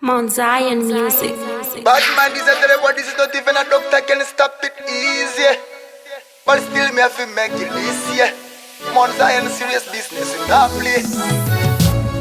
Mount Zion Music. Bad man, this a tell what this is not even a doctor can stop it easy. But still me have to make it this year. Mount Zion serious business in that play.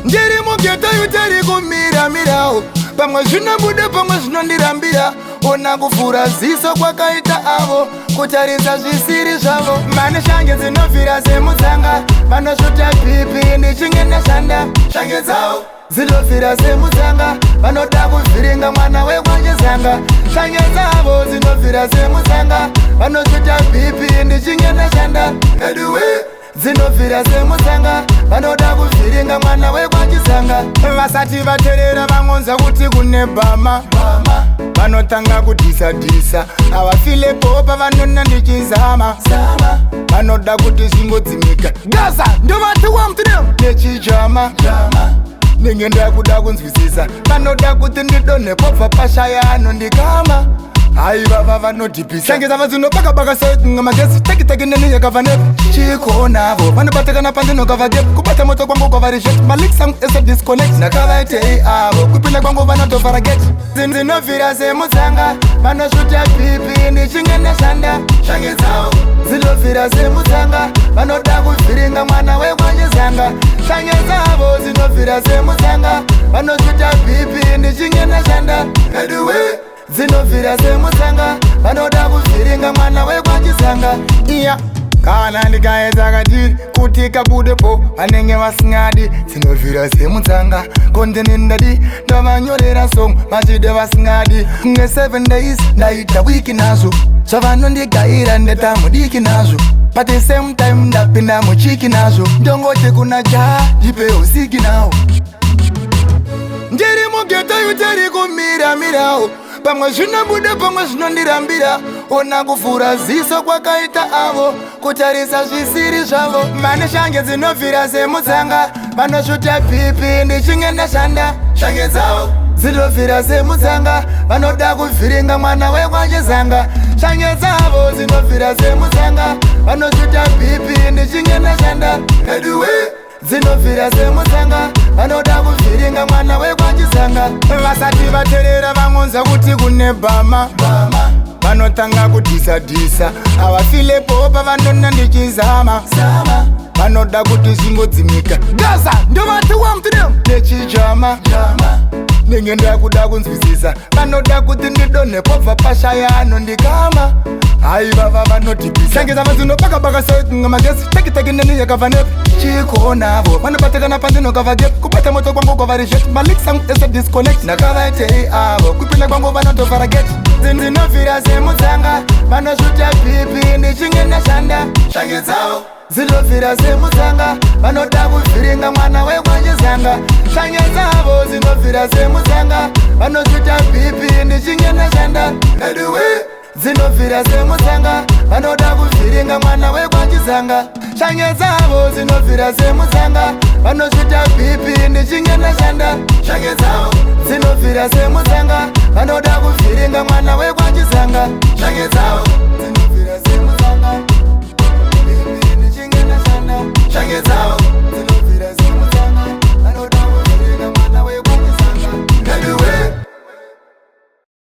Ndiri mughetto yuteri kumira mirawo, pamwe zvinobuda, pamwe zvinondirambira. Ona kuvhura ziso kwakaita avo, kutarisa zvisiri zvavo. Mane shange dzinobvira semutsanga, vanosvuta pipi ndichinge ndashanda. Shange dzavo dzinobvira semutsanga, vanoda kuvhiringa mwana wekwachizanga. Shange dzavo dzinobvira semutsanga, vanosvuta pipi ndichinge ndashanda. Anyway, dzinobvira semutsanga, vanoda kuvhiringa mwana wekwachizanga. Vasati vaterera vangonza kuti kune bhama, vanotanga kudhisadhisa. Havafilepo pavanona ndichizama, vanoda kuti zvingodzimika. Gaza ndovati wamutinem nechijama, ndenge ndakuda kunzwisisa. Vanoda kuti ndidonhe pobva pashaya anondikama. Hai vava vanodhipisa, shangeza dzinobakabaka sekunga magesi tekiteki neni yakabva nepi chikonavo. Vanobatikana pandinokava gap, kubata moto kwangu kwavari shet malikes angu ese disconnect. Ndakavaitei avo? Kupinda kwangu vanotovhara gate. Dzinobvira semutsanga, vanosvuta pipi ndichinge ndashanda. Shange dzavo dzinobvira semutsanga, vanoda kuvhiringa mwana wekwachizanga. Shange dzavo dzinobvira semutsanga, vanosvuta pipi ndichinge ndashanda. Anyway, dzinobvira semutsanga, vanoda kuvhiringa mwana wekwachizanga. Iya, kana ndikaedza katiri kuti kabudepo, vanenge vasingadi. Dzinobvira semutsanga, kondeni ndadi ndavanyorera song vachide vasingadi. Kunge 7 days ndaita wiki nazvo, zvavanondigaira ndeta mudiki nazvo. But the same time ndapinda muchiki nazvo, ndongoti kuna cha ndipe usiki nawo. Ndiri mughetto yuteri kumira mirawo, pamwe zvinobuda, pamwe zvinondirambira. Ona kuvhura ziso kwakaita avo, kutarisa zvisiri zvavo. Mane shange dzinobvira semutsanga, vanosvuta pipi ndichinge ndashanda. Shange dzavo dzinobvira semutsanga, vanoda kuvhiringa mwana wekwachizanga. Shange dzavo dzinobvira semutsanga, vanosvuta pipi ndichinge ndashanda. Anyway, dzinobvira semutsanga, vanoda kuvhiringa mwana wekwachizanga. Vasati vaterera vangonza kuti kune bhama, vanotanga kudhisadhisa. Havafilepo pavanona ndichizama, vanoda kuti zvingodzimika. Gaza ndovati wamutinem nechijama, ndenge ndakuda kunzwisisa. Vanoda kuti ndidonhe pobva pashaya anondikama. Hai vava vanodhipisa, shangeza dzinobakabaka sekunga magesi tekiteki neni yakabva nepi chikonavo. Vanobatikana pandinokava gap, kubata moto kwangu kwavari shet malikes angu ese disconnect. Ndakavaitei avo? Kupinda kwangu vanotovhara gate. Dzinobvira semutsanga, vanosvuta pipi ndichinge ndashanda. Shange dzavo dzinobvira semutsanga, vanoda kuvhiringa mwana wekwachizanga. Shange dzavo dzinobvira semutsanga, vanosvuta pipi ndichinge ndashanda. Anyway, dzinobvira semutsanga, vanoda kuvhiringa mwana wekwachizanga. Shange dzavo dzinobvira semutsanga, vanosvuta pipi ndichinge ndashanda. Shange dzavo dzinobvira semutsanga, vanoda kuvhiringa mwana wekwachizanga. Shange dzavo